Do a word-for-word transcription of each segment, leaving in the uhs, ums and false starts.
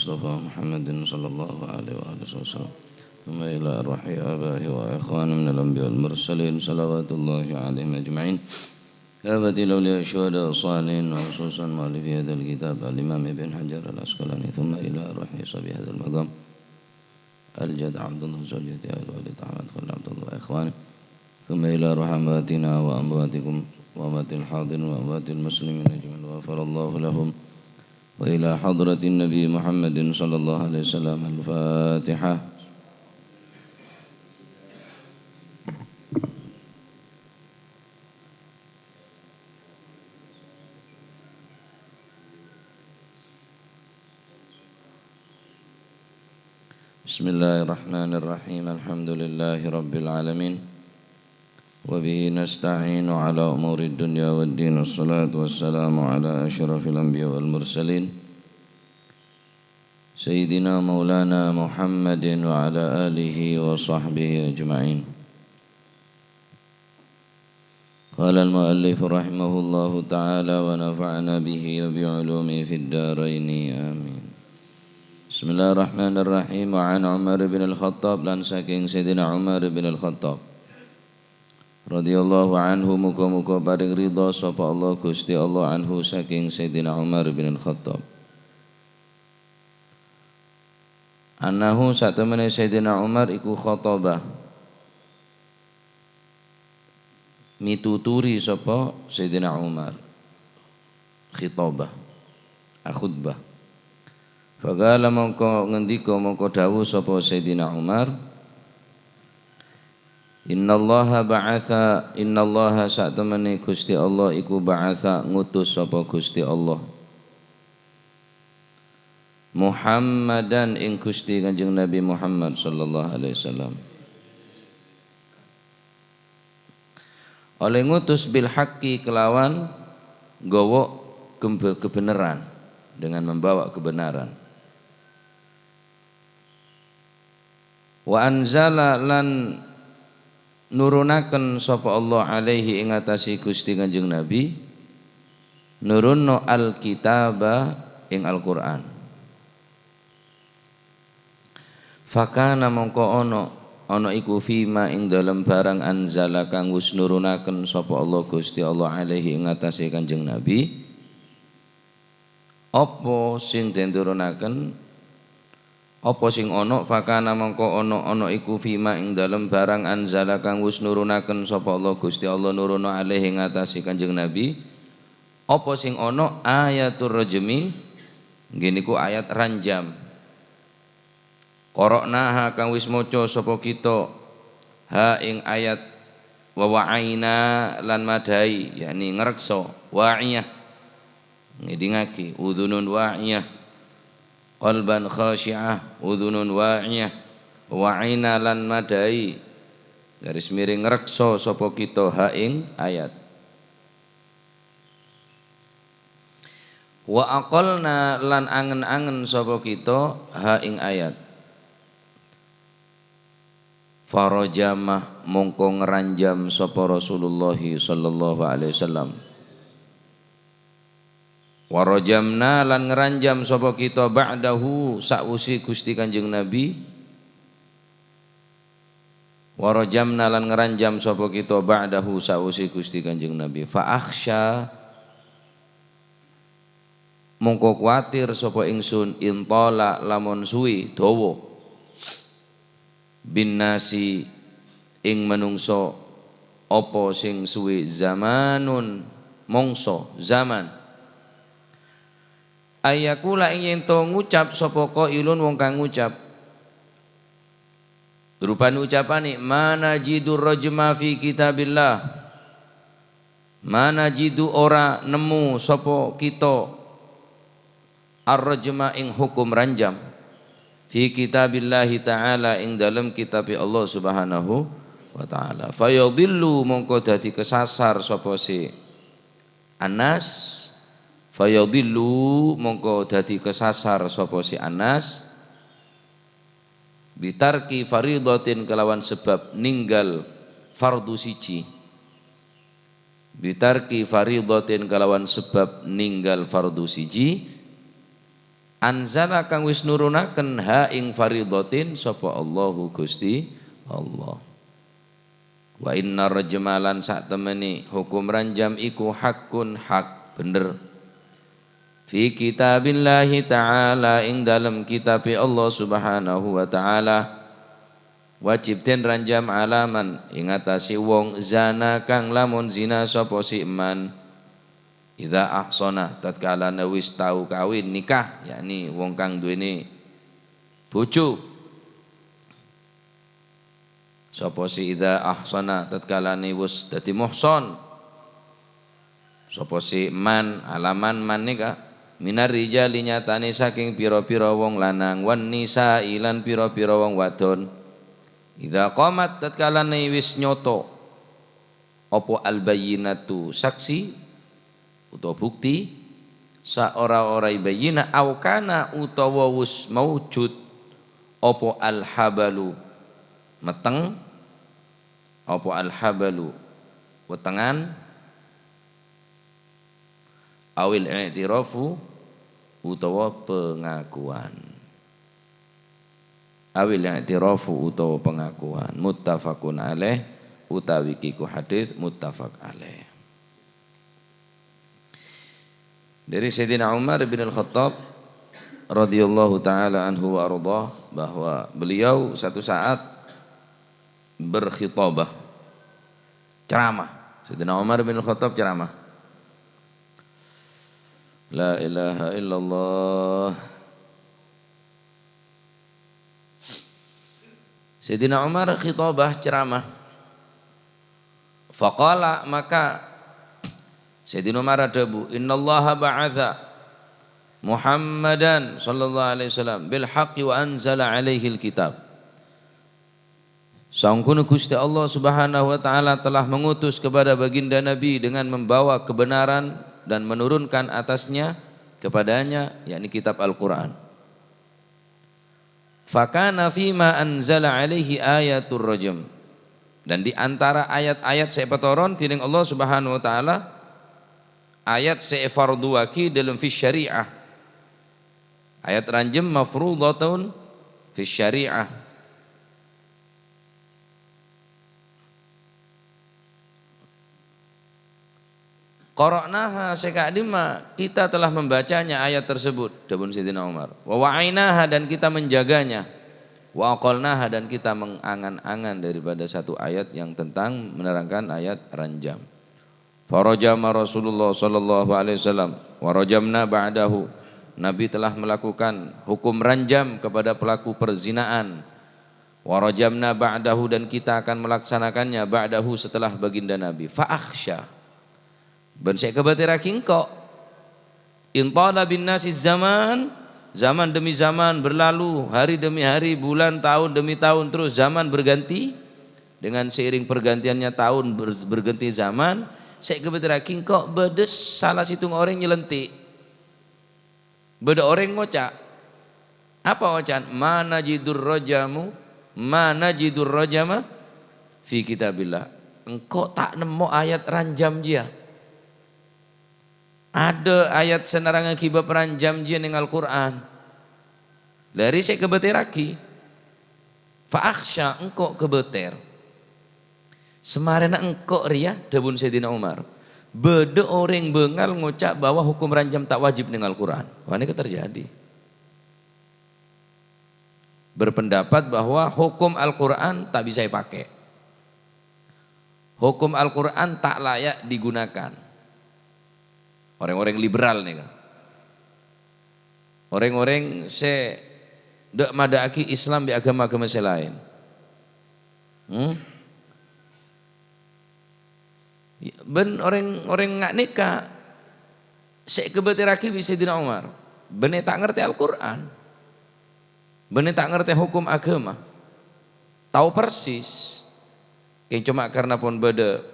Mustafa Muhammadin sallallahu alaihi wa alihi wasallam. Thumma ila arwahi abahi wa ikhwani minal anbiya wal mursalin, salawatullahi alaihim ajma'in. Kafatil awliya syuhada salihin, wa khususan muallifi hadzal kitab, al-Imam Ibn Hajar al-Asqalani. Thumma ila arwahi sahibi hadzal maqam, al-Jadd Abdullah Zaujati, al-Walid Ahmad Khalil Abdullah wa ikhwani. Thumma ila arwahi amwatina wa amwatikum wa amwatil hadirin wa amwatil muslimin ajma'in, ghafarallahu lahum. Wa ila hadratin Nabi Muhammadin sallallahu alaihi wasallam. Al-Fatihah. Bismillahirrahmanirrahim. Alhamdulillahi rabbil alamin. Wa bihi nasta'inu ala umurid dunya wad din. Wassalatu wassalamu ala asyrafil anbiya wal mursalin, Sayyidina maulana Muhammadin wa ala alihi wa sahbihi ajma'in. Qala al-muallif rahimahullahu ta'ala wa nafa'ana bihi wa bi ulumihi fid daraini. Amin. Bismillahirrahmanirrahim. Wa an Umar bin al-Khattab, lan saking Sayyidina Umar bin al-Khattab radhiyallahu anhu, muga-muga paring ridha sapa Allah, Gusti Allah, anhu, saking Sayyidina Umar bin al-Khattab. Annahu, satemene Sayyidina Umar iku khataba, mituturi sapa Sayyidina Umar, khitabah, akhutbah. Faqala, mongko ngendika, mongko dawuh sapa Sayyidina Umar, "Innallaha ba'atha, innallaha, satemene Gusti Allah iku ba'atha, ngutus sapa Gusti Allah, Muhammadan, ing Gusti Kanjeng Nabi Muhammad sallallahu alaihi wasallam." Oleh ngutus bil haqqi, kelawan nggawa kembe-, kebenaran, dengan membawa kebenaran. Wa anzala, lan nurunaken sapa Allah alaihi ing atase Gusti Kanjeng Nabi, nurunno al-kitaba, ing Al-Qur'an. Fakana, mongko ono, ono iku fima ing dalem barang anzala kang wis nurunaken sapa Allah Gusti Allah alaihi ing atase Kanjeng Nabi. Apa sing den turunaken? Apa sing ono? Fakana, mongko ono, ono iku fima ing dalem barang anzala kang wis nurunaken sapa Allah Gusti Allah nuruno alaihi ing atase Kanjeng Nabi. Apa sing ono? Ayatur rajmi, nggih niku ayat ranjam. Qara'naha, kang wis maca sapa kita, ha ing ayat, wa wa'aina, lan madai, yakni ngreksa, wa'iyah, ngedingagi, udzunun wa'iyah, qalban khasyi'ah, udzunun wa'iyah, wa'aina, lan madai, garis miring ngreksa sapa kita, ha ing ayat. Wa aqalna, lan angen-angen sapa kita, ha ing ayat. Farajama, mongko ngranjam sapa Rasulullah sallallahu alaihi wasallam. Wa rajamna, lan ngranjam sapa kita ba'dahu, sa'use Gusti Kanjeng Nabi. Wa rajamna, lan ngranjam sapa kita ba'dahu, sa'use Gusti Kanjeng Nabi. Fa akhsya, mongko kuwatir sapa ingsun, intala, lamon suwi, dawa, bin nasi, ing manungsa, apa sing suwi, zamanun, mangsa, zaman. Ayakula, ing yen to ngucap sapa qailun, wong kang ngucap. Rupane ucapane, "Ma najidu rajma fi kitabillah." Ma najidu, ora nemmo sapa kita, ar-rajma, ing hukum ranjam, fi kitabillahi ta'ala, ing dalem kitabe Allah Subhanahu wa ta'ala. Fayadhillu, mongko dadi kasasar sapa se anas. Fayadhillu, mongko dadi kasasar sapa se anas. Bitarki faridatin, kelawan sebab ninggal fardu siji. Bitarki faridatin, kelawan sebab ninggal fardu siji. Anzala kang wis nurunaken ha ing faridhatin sapa Allahu Gusti Allah. Wa inna rajma lan satemene hukum ranjam iku haqqun hak bener. Fi kitabillahi ta'ala ing dalem kitabe Allah Subhanahu wa ta'ala. Wajib den ranjam alaman ing atase wong zana kang lamun zina sapa si man. Idza ahsana tatkalane wis tau kawin nikah, yakni wong kang duwene bojo. Sapa si idza ahsana tatkalane wis dadi muhson. Sapa si man, alaman man nika, minar rijali nyatane saking pira-pira wong lanang, wan nisa'i lan pira-pira wong wadon. Idza qamat tatkalane wis nyoto apa al-bayyinatu saksi utawa bukti, saora-orai bayyinah, au kana utawa wis maujud apa al-habalu meteng, apa al-habalu wetengan, awil i'tirafu utawa pengakuan. Awil i'tirafu utawa pengakuan. Muttafaqun alaih, utawi kiku hadis muttafaq alaih. Dari Sayyidina Umar bin Al-Khattab radhiyallahu taala anhu wa ardhah, bahwa beliau satu saat berkhitabah, ceramah. Sayyidina Umar bin Al-Khattab ceramah. La ilaha illallah. Sayyidina Umar khitabah ceramah. Faqala, maka Sayyidina Umar adhabu, "Innallaha ba'atsa Muhammadan sallallahu alaihi wasallam bil haqqi wa anzala alaihil kitab." Sangkuna Gusti Allah Subhanahu wa taala telah mengutus kepada baginda Nabi dengan membawa kebenaran dan menurunkan atasnya, kepadanya, yakni kitab Al-Quran. Fakana fima anzala alaihi ayatur rajam. Dan di antara ayat-ayat sè èpatoron dening Allah Subhanahu wa taala, ayat sè èfardhuwaghi dalam fis syariah. Ayat ranjem mafrudhatun fis syariah. Qara'naha, sè ka'dimma kita telah membacanya ayat tersebut, dhâbuna Sayyidina Umar. Wa wa'ainaha, dan kita menjaganya. Wa aqalnaha, dan kita mengangan-angan daripada satu ayat yang tentang menerangkan ayat ranjam. Farajama Rasulullah sallallahu alaihi wasallam, wa rajamna ba'dahu. Nabi telah melakukan hukum ranjam kepada pelaku perzinaan. Wa rajamna ba'dahu, dan kita akan melaksanakannya ba'dahu, setelah baginda Nabi. Fa akhsya. Bân sè èkabâtèrraghi engko'. Intala bin nasi zaman, zaman demi zaman berlalu, hari demi hari, bulan, tahun demi tahun, terus zaman berganti. Dengan seiring pergantiannya tahun ber-, berganti zaman, sè èkabâtèrraghi engko' bâdâ salah sèttong orèng nyelentè'. Bâdâ orèng ngoca', apa oca'an? "Ma najidur rajamu, ma najidur rajama fi kitabillah." Engko' ta' nemmo ayat ranjam jiyâ. Adâ ayat sè nerrangngaghi bab ranjam jiyâ neng Al-Qur'an. Lâ rè sè èkabâtèrraghi. Fa akhsya, engko' kabâtèr. Samarèna engko' rèya, dhâbuna Sayyidina Umar, bâdâ orèng bângal ngoca' bahwa hukum ranjam ta' wajib neng Al-Qur'an. Wah, nèka terjadi. Berpendapat bahwa hukum Al-Qur'an ta' bisa èpakè. Hukum Al-Qur'an ta' layak digunakan. Orèng-orèng liberal nèka. Orèng-orèng sè dâ'-madâ'aghi Islam bi' aghâma-aghâma sè laèn. Hmm? Bân orèng-orèng nga' nèka sè èkabâtèrraghi bi' Sayyidina Umar. Bânnè ta' ngartè Al-Qur'an. Bânnè ta' ngartè hukum aghâma. Tao persis. Kèng coma karna pon bâdâ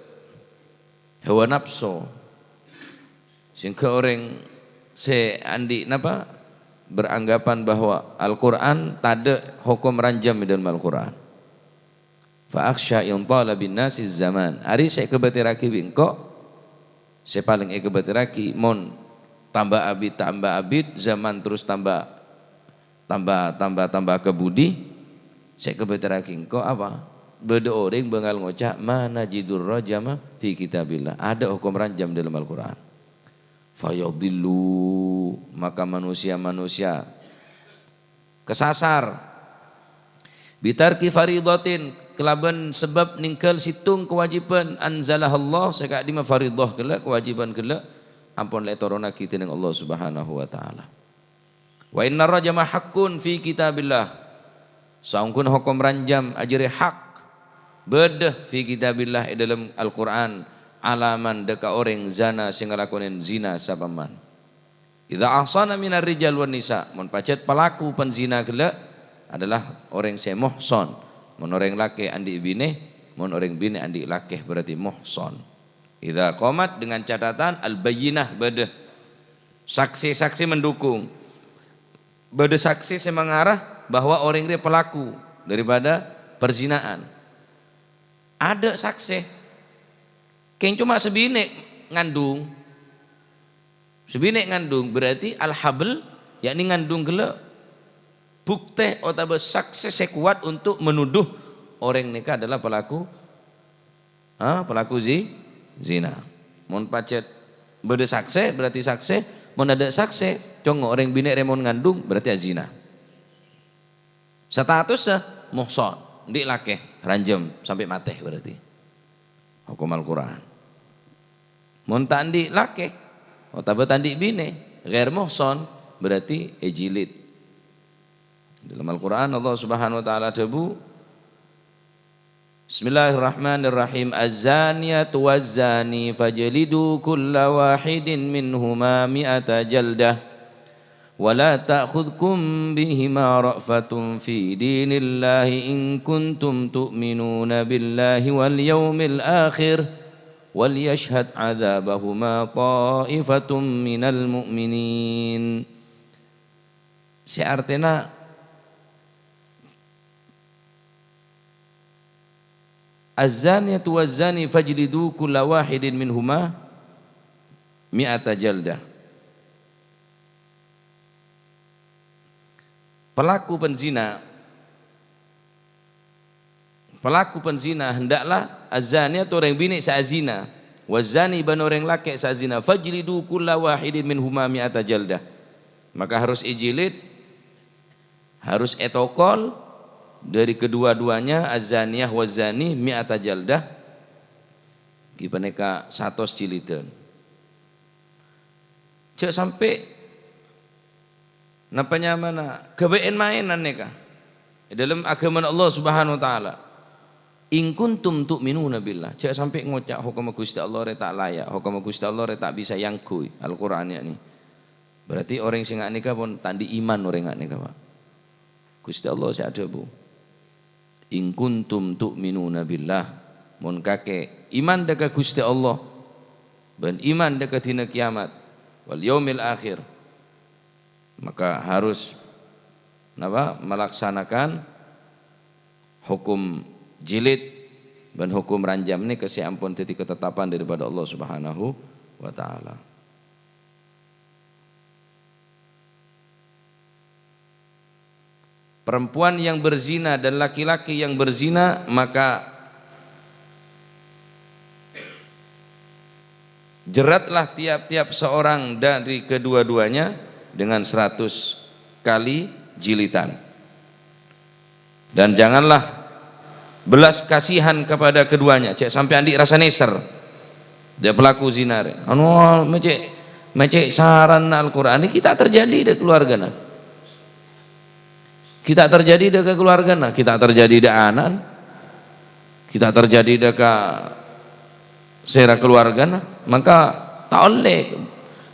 hawa napso. Sehingga orèng sè andi' napa? Beranggapan bahwa Al-Qur'an tadâ' hokom ranjam è dâlem Al-Qur'an. Fa akhsya in tala bin nasi zaman. Arèya sè èkabâtèrraghi bi' engko', sè palèng èkabâtèrraghi mon tamba abit, tamba abit, zaman terus tamba Tamba, tamba, tamba ka budi, sè èkabhâtèrraghi engko' apa? Bâdâ orèng bângal ngoca', "Ma najidur rajama fi kitabillah." Adâ' hokom ranjam dâlem Al-Qur'an. Fayadhillu, maka manusia-manusia kasasar. Bitarki faridatin, kalabân sabâb nèngghâl sèttong kawâjibhân, anzalahallah, sè ka'dimma faridah ghellâ', kawâjibhân ghellâ', ampon la ètoronnaghi dènèng Allah Subhanahu wa Ta'ala. "Wa innar rajama haqqun fi kitabillah." Saongghuna hokom ranjam ajârèya hak, bâdâ fi kitabillah, è dâlem Al-Qur'an, "'ala man," dâ' ka orèng, "zana," sè ngalakonè zina sapaman. "Idza ahsana minar rijal wan nisa," mon pajhât pelaku penzina ghellâ' adalah orèng sè muhsan, mon orèng lakè' andi' binè, mon orèng binè andi' lakè, berarti muhsan. "Idza qamat," dengan catatan al-bayyinah, bâdâ saksè-saksè mendukung. Bâdâ saksè sè mangarah bahwa orèng rèya pelaku daripada perzinaan. Adâ' saksè. Kèng coma sè binè' ngandung. Sè binè' ngandung berarti al-habl, yakni ngandung ghellâ'. Buktè otabâ saksè sè kowat untuk menuduh orèng nèka adalah pelaku Ha, pelaku zi-, zina. Mon pajhât bâdâ saksè, berarti saksè. Mon adâ' saksè, congngo' orèng binè' rèya mon ngandung, berarti azina. Statussa muhsan, andi' lakè, ranjam sampè' matè berarti. Hokom Al-Qur'an. Mon ta' andi' lakè, otabâ ta' andi' binè, ghair muhsan, berarti èjilid. Dalam Al-Qur'an Allah Subhanahu wa Ta'ala adhâbu, Bismillahirrahmanirrahim. "Az-zaniyatu waz-zani fajlidu kulla wahidin minhuma mi'ata jaldah. Wa la ta'khudhukum bihima ra'fatun fi dinillahi in kuntum tu'minuna billahi wal yaumil akhir. Wal yashhad 'adzabahuma ta'ifatun minal mu'minin." Sè artèna "Az-zaniyatu waz-zani fajlidu kulla wahidin minhuma mi'ata jaldah." Pelaku penzina, pelaku penzina hendaklah, az-zaniyatu, orèng binè' sè azina, waz-zani, bân orèng lakè' sè azina, "fajlidu kulla wahidin minhuma mi'ata jaldah." Maka harus èjilid Harus ètokol dâri kedua-duanya, az-zaniyah waz-zani, mi'ata jaldah, ghi panèka satos jilidhân. Jhâ' sampè' napa nyamana ghâbây maènan nèka è dâlem aghâmana Allah Subhanahu wa Ta'ala. "In kuntum tu'minuna billah," jhâ' sampè' ngoca' hokomma Ghustè Allah rè ta' laya', hokomma Ghustè Allah rè ta' bisa èangghuy, Al-Qur'an ya'ni. Berarti orèng sè nga' nèka pon ta' andi' iman orèng nga' nèka, Pak. Ghustè Allah sè adhâbu, "In kuntum tu'minuna billah," mon kakè iman dâ' ka Ghustè Allah, bân iman dâ' ka dina kiyamat, wal yaumil akhir, maka harus, napa, melaksanakan hukum jilid bân hukum ranjam nèka sè ampon dhâddhi katetapan daripada Allah Subhanahu wa Ta'ala. Perempuan yang berzina dan laki-laki yang berzina, maka jeratlah tiap-tiap seorang dari kedua-duanya dengan seratus kali jilidan. Dan janganlah belas kasihan kepada keduanya. Jhâ' sampè' andi' rasa nèser dâ' pelaku zina rè. Anu, mècè', mècè' saranna Al-Qur'an. Nèka ta' terjadi dâ' keluargana. Nèka ta' terjadi dâ' ka keluargana. Nèka ta' terjadi dâ' ana'na. Nèka ta' terjadi dâ' ka sèra keluargana, mangka ta' ollè.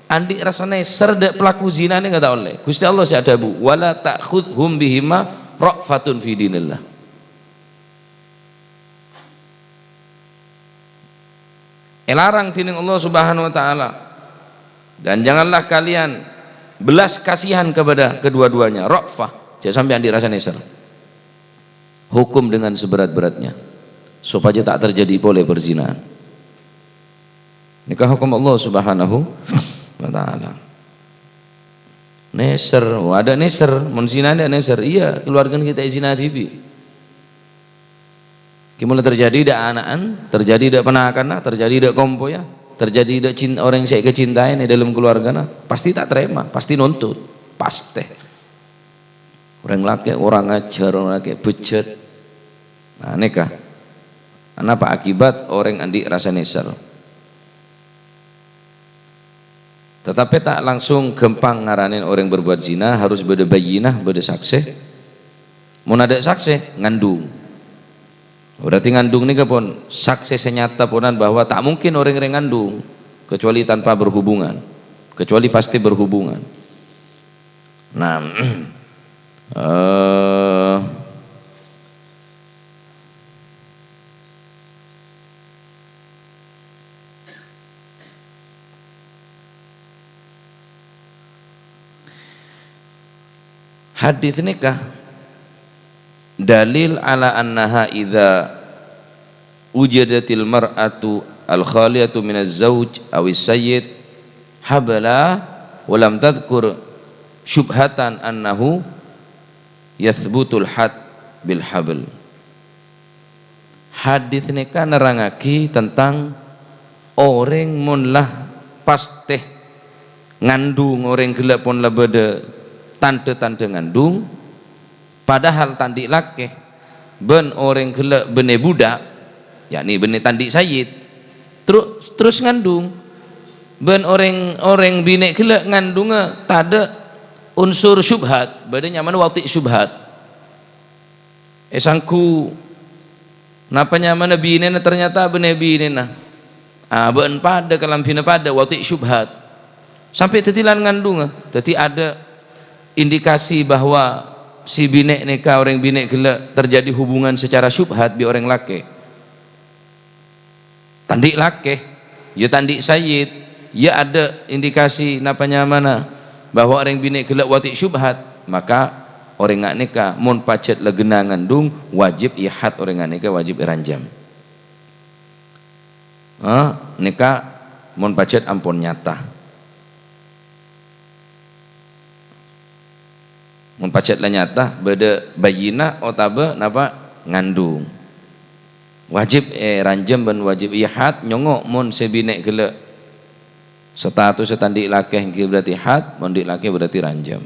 Andi' rasa nèser dâ' pelaku zina nèka ta' ollè. Ghustè Allah sè adhâbu, "Wa la ta'khudhum bihima ra'fatun fi dinillah." Èlarang dhinèng Allah Subhanahu wa Ta'ala. "Dan janganlah kalian belas kasihan kepada kedua-duanya." Ra'fah, jhâ' sampè' andi' rasa nèser. Hukum dengan seberat-beratnya, supaya tak terjadi polè perzinahan. Nèka hukum Allah Subhanahu wa Ta'ala. Nèser, oh, adâ' nèser, mon zina adâ' nèser, iyâ, kaluwargana kita zina dhibi'. Ghi' molaè terjadi dâ' ana'na, terjadi dâ' ponakanna, terjadi dâ' kompoyya, terjadi dâ' cin-, orèng sè èkacintaè è dâlem kaluwargana, pasti ta' tarèma, pasti nontut, pasti. Orèng lakè' kurang ajar, orèng lakè' bejjhât. Nah, nèka. Anapa akibat orèng andi' rasa nèser? Tatapè ta' langsung ghâmpang ngaranè orèng berbuat zina, harus bâdâ bayyinah, bâdâ saksè. Mon adâ' saksè, ngandung. Berarti ngandung nèka pon saksè sè nyata ponan bahwa ta' mungkin orèng rè ngandung kecuali tanpa berhubungan, kecuali pasti berhubungan. Nah, eh, Hadis nèka dalil ala annaha idza wujadatil mar'atu al-khaliyatu minaz zauj awis sayyid habala wa lam tadzkur syubhatan annahu yatsbutul had bil habl. Hadis nèka nerrangngaghi tentang orèng mon la pastè ngandung, orèng ghellâ' pon la bâdâ tandhâ-tandhâ ngandung, padahal ta' andi' lakè, bân orèng ghellâ' bânnè budak, yakni bânnè ta' andi' sayyid, tru-, terros ngandung. Bân orèng, orèng binè' ghellâ' ngandungnga tadâ' unsur syubhat, bâdâ nyamana wati' syubhat. Èsangghu, napa nyamana binèna ternyata bânnè binèna. Abâ'na padâ, kalambhina padâ, wati' syubhat. Sampè' dhâddhi lan ngandhungnga. Dhâddhi adâ' indikasi bahwa si binè' nèka, orèng binè' ghellâ' terjadi hubungan secara syubhat bi' orèng lakè. Ta' andi' lakè, iyâ ta' andi' sayyid, iyâ adâ' indikasi napa nyamana bahwa orèng binè' ghellâ' wati' syubhat, maka orèng nga' nèka mon pajhât la ghenna ngandhung, wajib èhad orèng nga' nèka, wajib èranjam. Ha, nèka mon pajhât ampon nyata. Mon pajhât la nyata, bâdâ bayyinah otabâ napa ngandhung. Wajib èranjam bân wajib èhad nyongngo' mon sè binè' ghellâ'. Statussa ta' andi' lakè ènggi berarti had, mon andi' lakè berarti ranjam.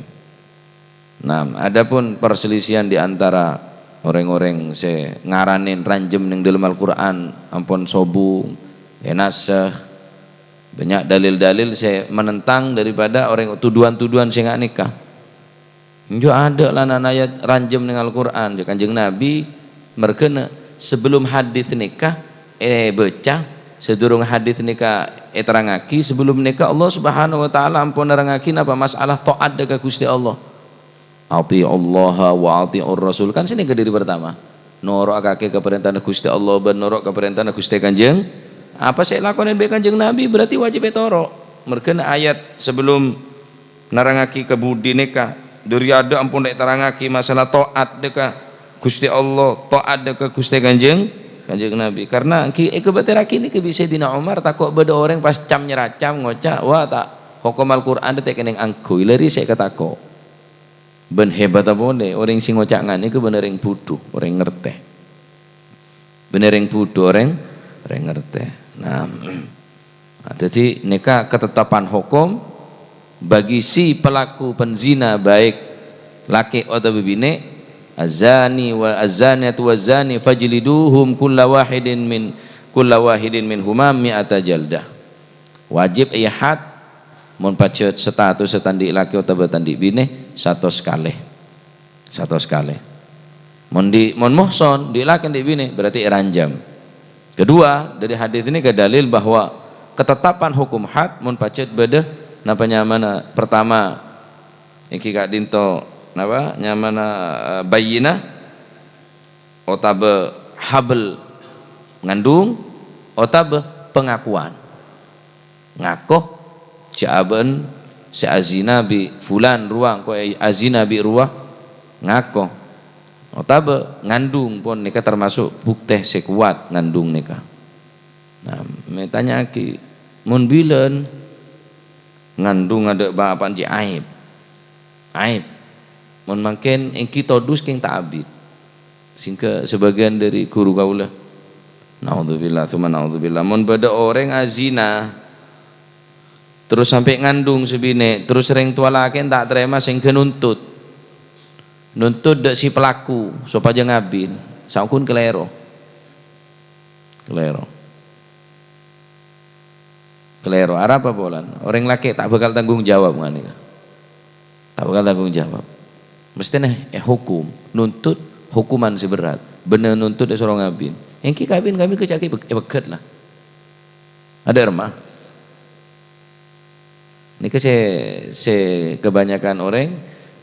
Nah, adapun perselisihan di antara orèng-orèng sè ngaranè ranjam neng dâlem Al-Qur'an ampon sobung, ènasakh, bânnya' dalil-dalil sè menentang daripada orèng, tuduhan-tuduhan sè nga' nèka. Enjâ' adâ' lananaya ranjam neng Al-Qur'an, jâ' Kanjeng Nabi merghâna sebelum hadis nèka èbâca, sadurung hadis nèka èterrangngaghi, sebelum nèka Allah Subhanahu wa Ta'ala ampon nerrangngaghi napa masalah ta'at dâ' ka Ghustè Allah. "Ati'ullaha wa ati'ur Rasul." Kan sè nèka dâri partama. Noro' akakè ka parèntana Ghustè Allah bân noro' ka parèntana Ghustè Kanjeng. Apa sè èlakonè bi' Kanjeng Nabi berarti wajib ètoro'. Merghâna ayat sebelum nerrangngaghi kabudi nèka, dâri adâ' ampon èterrangngaghi masalah ta'at dâ' ka Ghustè Allah, ta'at dâ' ka Ghustè Kanjeng, Kanjeng Nabi. Karna ghi-, èkabâtèrraghi nèka bi' Sayyidina Umar, tako' bâdâ orèng pas cam-nyeracam ngoca', "Wah, ta' hokom Al-Qur'an ta' kennèng angghuy, la rèya sè èkatako'." Bân hebatta polè, orèng sè ngoca' nga' nèka bân orèng budhu, orèng ngartè. Bân orèng budhu, orèng, orèng ngartè. Nah, nah, dhâddhi nèka ketetapan hokom bagi si pelaku penzina, baik lakè otabâ binè', "Az-zani wa az-zaniyatu waz-zani fajliduhum kulla wahidin min, kulla wahidin minhuma mi'ata jaldah." Wajib èhad mon pajhât statussa ta' andi' lakè otabâ ta' andi' binè' satos kalè. Satos kalè. Mon di-, mon muhsan, andi' lakè andi' binè', berarti èranjam. Kedua, dâri hadis nèka dalil bahwa ketetapan hukum had mon pajhât bâdâ napa nyamana, pertama, ènggi ka'dinto napa nyamana, eh, bayyinah, otabâ habl ngandhung, otabâ pengakuan. Ngako, jâ' abâ'na sè azina bi' fulan rowa, engko' azina bi' rowa, ngako. Otabâ ngandhung pon nèka termasuk buktè sè kowat ngandhung nèka. Nah, mè' tanya'aghi, mon bilân ngandhung adâ' bapa'na jâ' aèb. Aib. Mon mangkèn ènggi todus kèng ta' abit. Sehingga sebagian dari guru kaulâ, naudzubillah, tsumma naudzubillah, mon bâdâ orèng azina, terros sampè' ngandung sè binè', terros rèng towa lakèna ta' tarèma sehingga nuntut. Nuntut dâ' si pelaku sopajâ ngabin, saongghuna kalèro. Kalèro. Kalèro. Arapa polana? Orèng lakè' ta' bhâkal tanggung jawab nganèka. Ta' bhâkal tanggung jawab. Mestèna èhukum, nuntut hukuman sè berrâ'. Bânnè nuntut èsoro ngabin. Ènggi kabin, kabin kèca'aghi pè-, èpèghât la. Adâ' remma. Nèka sè, sè kebanyakan orèng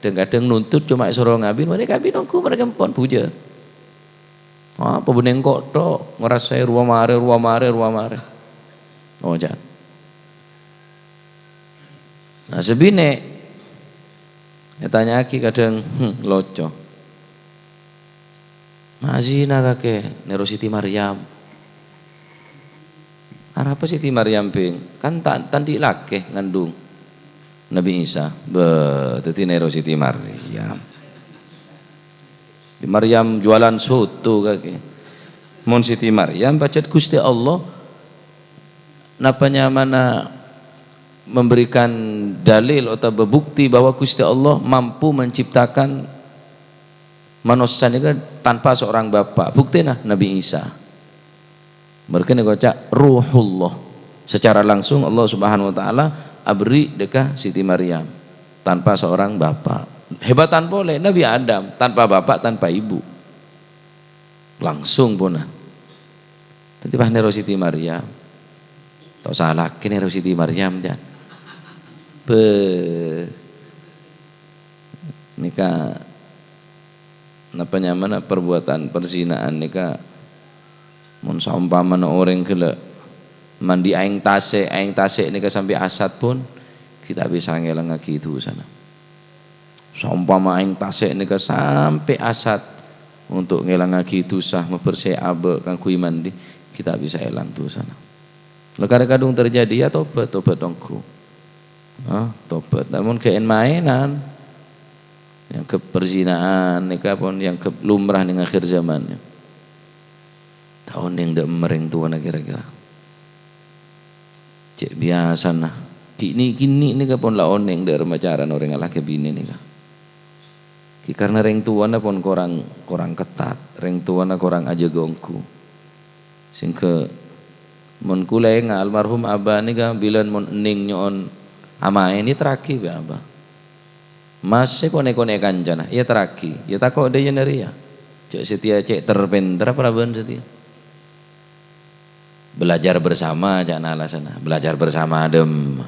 dhâng-kadhâng nuntut coma èsoro ngabin, marè kabin ongghu marè kempon bujâ. Apa bânnè engko' tok, ngarassa'è rowa marè, rowa marè, rowa marè. Oh, jâ'. Nah, sè binè' ètanya'aghi kadhâng, hmm, loco. Mazina kakè nèro Siti Maryam. Arapa Siti Maryam, Bhing? Kan ta', ta' andi' lakè ngandung Nabi Isa. Bâh, dhâddhi nèro Siti Maryam. Maryam jualan soto kakè. Mon Siti Maryam pajhât Ghustè Allah, napa nyamana memberikan dalil otabâ bukti bahwa Ghustè Allah mampu menciptakan manossa nèka tanpa seorang bapa'. Buktèna Nabi Isa. Marghâna èkoca' Ruhullah. Secara langsung Allah Subhanahu wa Ta'ala aberri' dâ' ka Siti Maryam tanpa seorang bapa'. Hebatan polè Nabi Adam tanpa bapa', tanpa ibu. Langsung pona. Dhâddhi pas nèro Siti Maryam. Ta' osa lakè nèro Siti Maryam, jâ'. Bâh. Nèka, napa nyamana perbuatan perzinaan nèka, mon saompamana orèng ghellâ' mandi aèng tasè', aèng tasè' nèka sampè' asat pon, ghi' ta' bisa ngèlangngaghi dusana. Saompama aèng tasè' nèka sampè' asat untuk ngèlangngaghi dusa, mabersè abâ' kaangghuy mandi, ghi' ta' bisa èlang dusana. La karè kadhung terjadi, ya tobat, tobat ongghu. Ah, tobat. Namon ghi' èn-maènan, èangghep perzinaan nèka pon èangghep lumrah neng akhir zaman. Ta' onèng dâ' emma rèng towana kèra-kèra. Cè' biyasana. Kènè'-kènè' nèka pon la onèng dâ' remma carana orèng alakè binè nèka. Ghi karna rèng towana pon korang, korang ketat, rèng towana korang ajâgâ ongghu. Sehingga mon kulâ ènga' almarhum abah nèka bilân mon ennèng nyo'on amaèn, èterraghi bi' abah. Massè konè'-konè' kancana, èterraghi, ya tako' dâjâna rèya. Jâ' satèya cè' ter-pènterra parabân satèya. Belajar bersama, ca'na alasanna. Belajar bersama adem.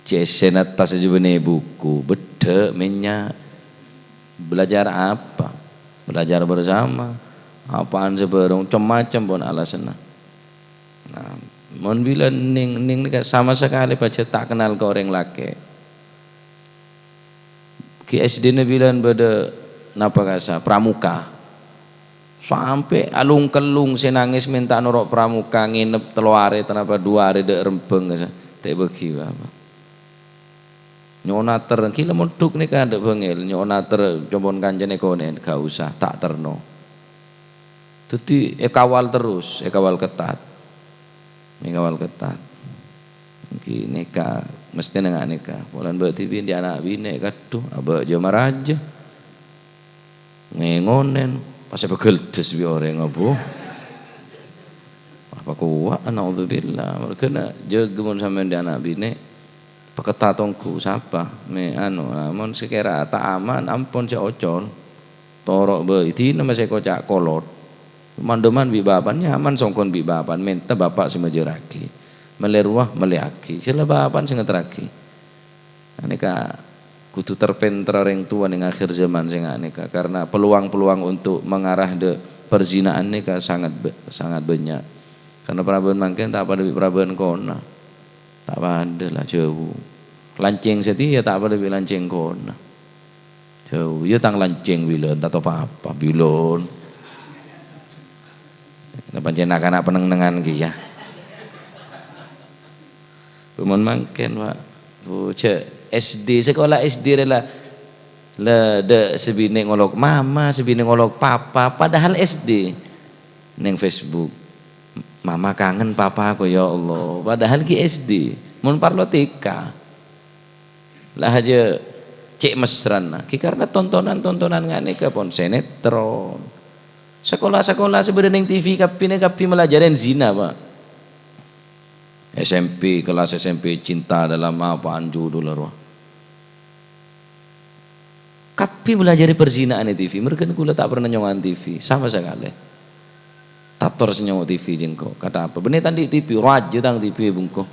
Cè' sè nattas jâ' bânnè buku, beddhâ', mènnya'. Belajar apa? Belajar bersama. Apaan sè bârâng? Cem-macem pon alasanna. Nah, mon bilân ennèng, ennèng nèka sama sekali pajhât ta' kennal ka orèng lakè'. Ghi S D-na bilân bâdâ napa kasa, pramuka. Sampè' alung-kellung sè nangès mènta noro' pramuka, ngènep tello arè tanapa du arè dâ' rembhâng kasa, ta' èbâghi apa. Nyo'on ater, ghi la mondhuk nèka dâ' bângèl, nyo'on ater copon kancana konè', ghi' osa, ta' terno. Dhâddhi èkawal terros, èkawal ketat. Èkawal ketat. Ènggi nèka, mesthèna nga' nèka. Polana bâ' dhibi' andi' ana' binè', kadhu, abâ' jâ' marajâ. Ngèngonèn, pas èpaghâldhâs bi' orèng, abu. Apa kowa', naudzubillah. Marghâna jâgâ mon sampèyan andi' ana' binè', paketat ongghu, sapa? Mè' anu, nah, mon sakèra ta' aman, ampon sè ocol. Toro' bhâi, dina masè koca' kolot. Man-, dâman bi' bapa'na nyaman songkon bi' bapa'na, mènta bapa' sè majârraghi. Mellè rowa, mellèyaghi. Sè la bapa'na sè ngaterraghi. Nah, nèka kodhu ter-pènterra rèng towa neng akhir zaman sè nga' nèka, karena peluang-peluang untuk mengarah dâ' perzinaan nèka sangat ba-, sangat bânnya'. Karena parabân mangkèn ta' padâ bi' parabân kona. Ta' padâ la, jhâu. Lancèng satèya ta' padâ bi' lancèng kona. Jhâu, iyâ tang lancèng bilân, ta' tao pa-apa, bilân. Nah, pancèn na'-kana' panennengngan kèya. Mon mangkèn, Pak. Bu, jhâ' S D, sekolah S D rè la, la dâ' sè binè' ngolok mama, sè binè' ngolok papa, padahal S D. Neng Facebook, "Mama kangen papaku, ya Allah." Padahal ghi' S D. Mon parlo T K. La hajâ cè' mesrana. Ghi karena tontonan-tontonan nga' nèka pon, sinetron. Sekolah-sekolah sè bâdâ neng T V kabbhi nè kabbhi malajari zina, Pak. S M P, kelas S M P cinta dalam apaan judul rowa. Kabbhi malajari perzinaan è T V, merghâna kaulâ ta' pernah nyongo'an T V, sama sakalè. Ta' tor sè nyongo' T V jhâ' engko'. Kata apa? Bânnè ta' andi' T V, rajâ tang T V bungko.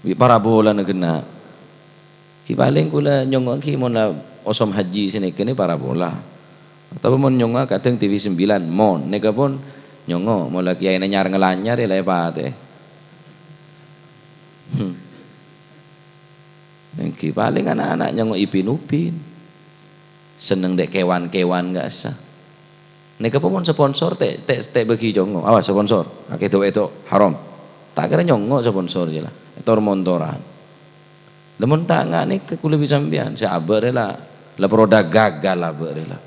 Bi' parabolana ghenna'. Ghi palèng kaulâ nyongo'aghi mon la osom haji sè nèka nè parabola. Otabâ mon nyongo'a kadhâng T V sembilan, mon nèka pon nyongo', mon la kiyaèna nyar-ngalanyar ya la èpatè'è. Hmm. Èngghi, palèng ana'-ana' nyongo' Ipin Upin. Senneng dâ' kèwan-kèwan ka'assa. Nèka pon mon sponsor tè', tè', tè' bâgi congo'. Awas sponsor, akèdo-èdo haram. Ta' kèra nyongo' sponsor jâ la. Tor-montoran. Lamon ta' nga' nèka kaulâ bi' sampèyan, sè abâ' rè la, la produk gagal abâ' rè la.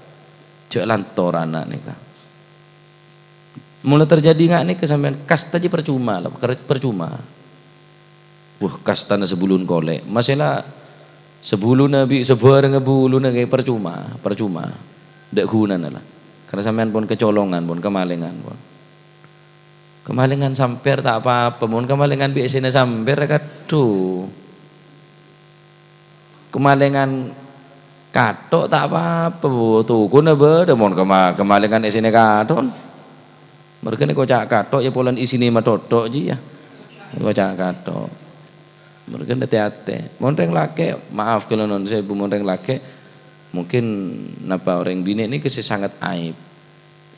Jhâ' lantor ana' nèka. Mon la terjadi nga' nèka sampèyan, kasta jiyâ percuma la, ker-, percuma. Wah, kastana sabulun kolè'. Masè la sabulunna bi' sabhârângnga buluna kaè percuma, percuma. Dâ' ghunana la. Karena sampèyan pon kecolongan, pon kemalèngan, pon. Kemalèngan sampèr ta' apa-apa, mon kemalèngan bi' essèna sampèr, kadhu. Kemalèngan kathok ta' apa-apa, bu, tokona bâdâ, mon kema-, kemalèngan essèna kathok. Merghâna koca' kathok, ya polana isina mathotho' jiyâ. Koca' kathok. Merghâna tè-atè. Mon rèng lakè', maaf kaulâ nuwun sèbu, mon rèng lakè', mungkin napa orèng binè' nèka sè sangat aib.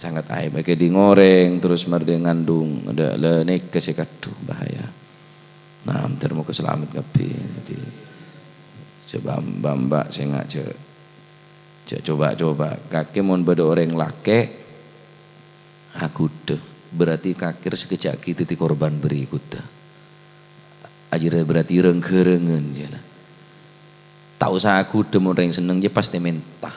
Sangat aib, èkèdhing orèng, terus mardhâ ngandung, dâ', la nèka sè kadhu bahaya. Nah, ter moga salamet kabbhi. Jadi, coba mbak-mbak sè nga' jhâ', jhâ' coba-coba. Kakè mon bâdâ orèng lakè', aghudhâ, berarti kakè sakejjhâ' ghi' dhâddhi korban berikutnya. Ajârâ berarti reng-ghârângan, jâ la. Ta' osa aghudhâ, mon rèng senneng, jiyâ pastè mènta.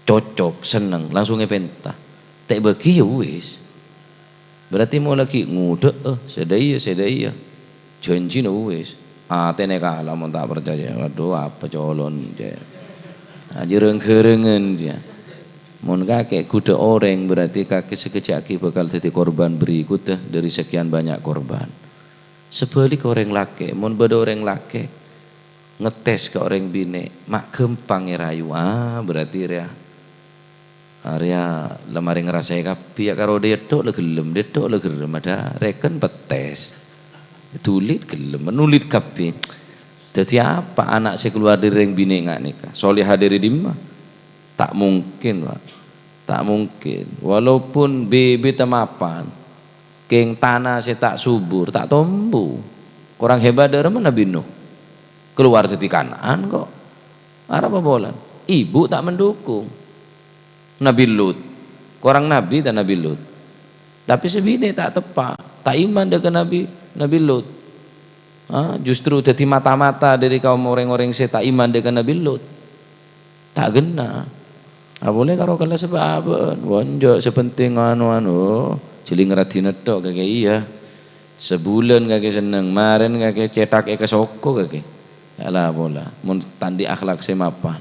Cocok, senneng, langsung èpènta. Ta' èbâgi, ya wis. Berarti mon lagi ngodâ'â, sè dâ' iyâ, sè dâ' iyâ. Janjina wis. Atèna kala mon ta' parcajâ. Waduh, apa colon, cè'. Ajârâ reng-ghârângan, jiyâ. Mon kakè ghudhâ orèng, berarti kakè sakejjhâ' ghi' bhâkal dhâddhi korban berikutnya dari sekian banyak korban. Sabhâligghâ orèng lakè', mon bâdâ orèng lakè' ngetes ka orèng binè', ma' ghâmpang èrayu, ah, berarti rèya, ah, rèya la marè ngarasaè kabbhi, ya, karo dâ' ètto' la ghellem, dâ' ètto' la ghellem, adâ' rèken pettes. Dulit ghellem, nulit kabbhi. Dhâddhi apa ana' sè kalowar dâri rèng binè' nga' nèka? Soleha dâri dimma? Ta' mungkin, Pak. Ta' mungkin. Walaupun bibitta mapan, kèng tana sè ta' subur, ta' tombu. Korang hebat dâ' remma Nabi Nuh. Kalowar dhâddhi Kanaan, kok. Arapa polana? Ibu ta' mendukung. Nabi Lut. Korang nabi ta' Nabi Lut? Tapè sè binè' ta' teppa', ta' iman dâ' ka Nabi, Nabi Lut. Ah, justru dhâddhi mata-mata dâri kaum orèng-orèng sè ta' iman dâ' ka Nabi Lut. Ta' ghenna. Apolè karo kellas bâ'-abâ'ân. Wah, enjâ', sè penting anu-anu. Jhâling raddhin ètto' kakè iyâ. Sabulân kakè senneng, marèn kakè cèthak è kasoko kakè. Yâ la pola, mon ta' andi' akhlak sè mapan.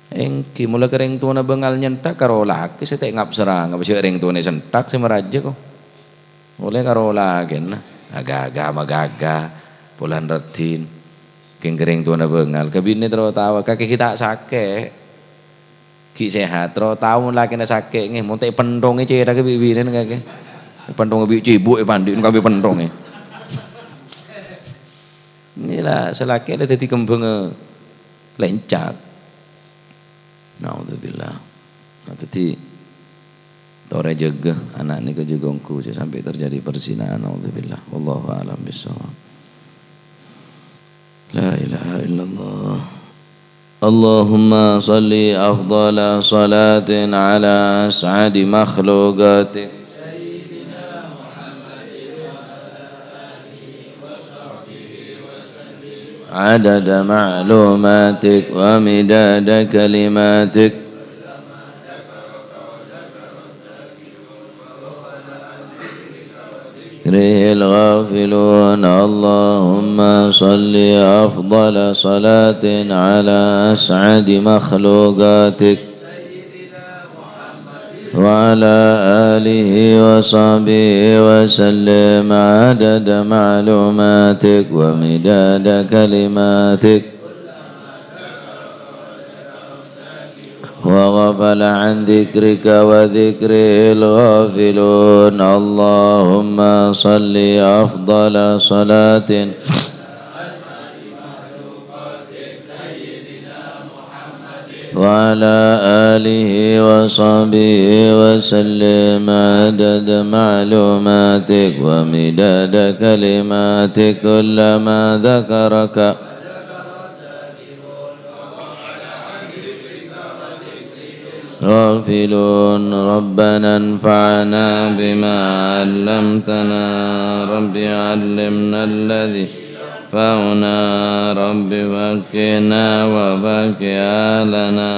Èngghi, mola ka rèng towana bângal nyenthak karo lakè sè ta' ngapsara, ngapa jhâ' rèng towana sè enthak sè maraja, ko. Molè karo lakèna, aga-aga, magaga, polana raddhin. Kèng ka rèng towana bângal, ka binè terro tao, kakè ghi' ta' sakè'. Ghi' sehat, terro tao mon lakèna sakè', ngè, mon ta' èpenthongè cèthakè bi' binèna kakè. Èpenthongè bi' cèbu', èpandi'na kabbi penthongè. Inilah, sè lakè' la dhâddhi kembhângnga lèncak. Naudzubillah. Nah, dhâddhi, torè jâgâ ana' nèka jâgâ ongghu, jhâ' sampè' terjadi perzinahan. Naudzubillah. Wallahu a'lam bishawab. La ilaha illallah. Allahumma shalli afdhala shalatin ala as'adi makhluqatik. عدد معلوماتك ومداد كلماتك. ذكره الغافلون. اللهم صل أفضل صلاة على أسعد مخلوقاتك وعلى آله وصحبه وسلم عدد معلوماتك ومداد كلماتك. وغفل عن ذكرك وذكره الغافلون. اللهم صل أفضل صلاة وعلى آله وصحبه وسلم عدد معلوماتك ومداد كلماتك كلما ذكرك غافلون. ربنا انفعنا بما علمتنا. رب علمنا الذي ينفعنا. رب فقهنا وفقه أهلنا.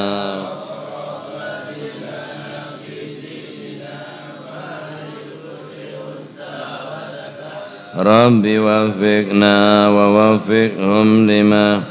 رب وفقنا ووفقهم لما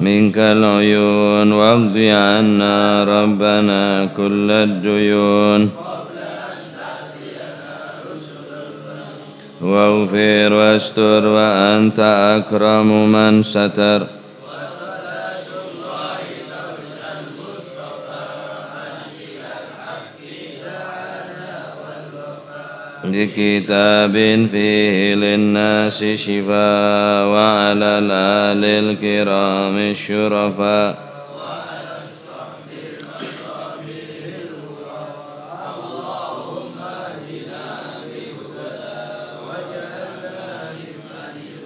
منك العيون، واقض عنا ربنا كل الديون. واغفر واستر وأنت أكرم من ستر. بكتاب فيه للناس شفاء، وعلى الآل الكرام الشرفاء.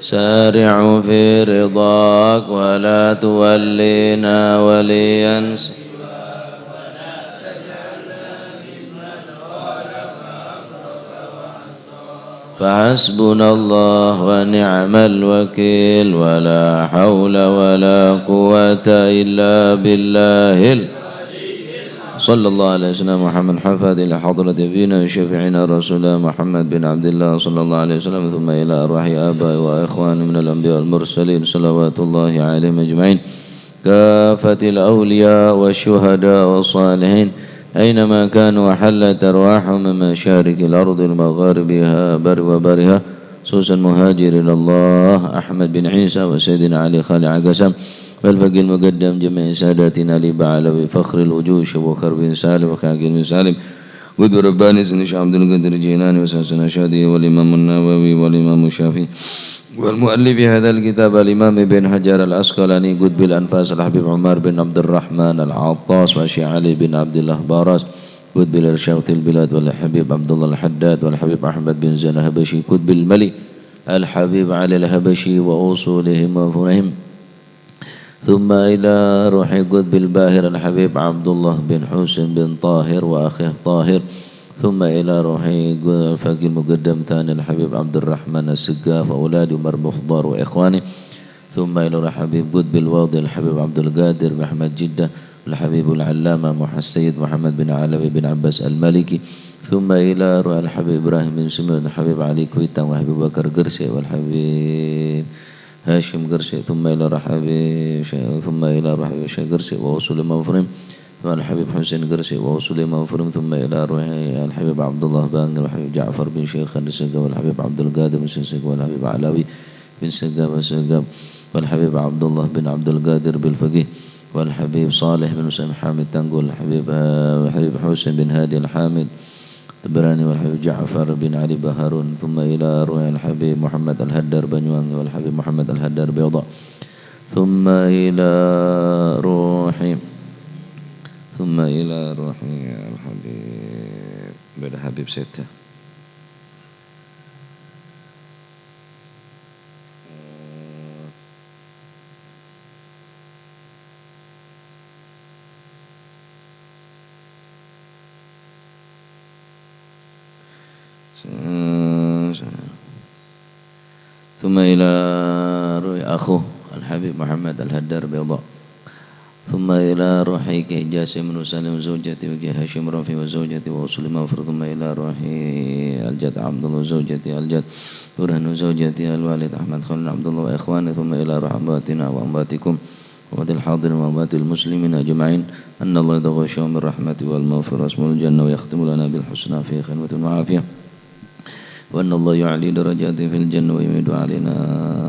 سارع في رضاك ولا تولينا وليا سواك. فحسبنا الله ونعم الوكيل، ولا حول ولا قوة إلا بالله ال-، صلى الله على سيدنا محمد حفاظ إلى حضرة نبينا وشفيعنا رسول الله محمد بن عبد الله صلى الله عليه وسلم، ثم إلى أرواح آبائي وإخواني من الأنبياء والمرسلين صلوات الله عليهم أجمعين. كافة الأولياء والشهداء والصالحين أينما كانوا وحلت أرواحهم من مشارق الأرض لمغاربها بر وبرها، خصوصا مهاجر إلى الله أحمد بن عيسى وسيدنا علي خالع قسم والفقيه المقدم جميع ساداتنا الإبا علوي فخر الوجود شيخ بكر بن سالم وخاكر بن سالم قطب رباني سيدنا الشيخ عبد القادر الجيلاني وساداتنا الشاذلي والإمام النووي والإمام الشافعي والمؤلف هذا الكتاب الإمام ابن حجر العسقلاني قطب الأنفاس الحبيب عمر بن عبد الرحمن العطاس والشيخ علي بن عبد الله باراس قطب الإرشاد في البلاد والحبيب عبد الله الحداد والحبيب أحمد بن زين الحبشي قطب الملي الحبيب علي الحبشي وأصولهم وفروعهم. ثم إلى روح قطب الباهر الحبيب عبد الله بن حسين بن طاهر وأخيه طاهر، ثم إلى روح الفقيه المقدم ثاني الحبيب عبد الرحمن السقاف وأولاد عمر بن خضار وإخوانه، ثم إلى روح حبيب قطب الواضح الحبيب عبد القادر محمد جدة والحبيب العلامة مح-، السيد محمد بن علوي بن عباس المالكي، ثم إلى روح الحبيب إبراهيم بن سمير والحبيب علي كويتان والحبيب بكر قرسي والحبيب هاشم قرسي، ثم إلى روح أبي ش-، ثم إلى روح أبي شيخ قرسي وأصول مغفرهم، ثم الحبيب حسين قرسي وأصول مغفرهم، ثم إلى روح الحبيب عبد الله بانقر والحبيب جعفر بن شيخ السقاف والحبيب عبد القادر بن سقاف والحبيب علوي بن سقاف السقاف والحبيب عبد الله بن عبد القادر بالفقيه والحبيب صالح بن سليم حامد تنقل، الحبيب، آه، الحبيب حسين بن هادي الحامد طبراني والحبيب جعفر بن علي بهارون، ثم إلى روح الحبيب محمد الهدار بنيوانقي والحبيب محمد الهدار بيضاء، ثم إلى روح، ثم إلى روح الحبيب Bâdâ Habib Seta. ثم إلى روح أخوه الحبيب محمد الهدار بيضاء. ثم إلى روح كي جاسم بن سالم وزوجته وكي هاشم رافي وزوجته وأصول مغفور. ثم إلى روح الجد عبد الله وزوجته الجد برهان وزوجته الوالد أحمد خليل عبد الله وإخوانه. ثم إلى روح أمواتنا وأمواتكم وأموات الحاضرين وأموات المسلمين أجمعين أن الله يتغشاهم بالرحمة والمغفرة ويسكنهم الجنة ويختم لنا بالحسنى في خلوة وعافية. وأن الله يعلي درجاته في الجنة ويمد علينا،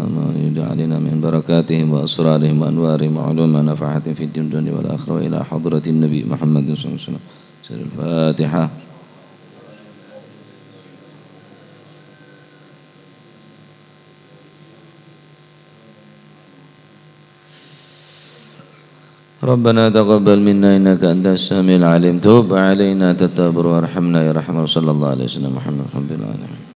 ويمد علينا من بركاتهم وأسرارهم وأنوارهم وعلومهم ونفحاتهم في الدنيا والآخرة وإلى حضرة النبي محمد صلى الله عليه وسلم. سر الفاتحة. ربنا تقبل منا إنك أنت السميع العليم. تب علينا تتاب وارحمنا يا رحمن. صلى الله عليه وسلم محمد رب العالمين.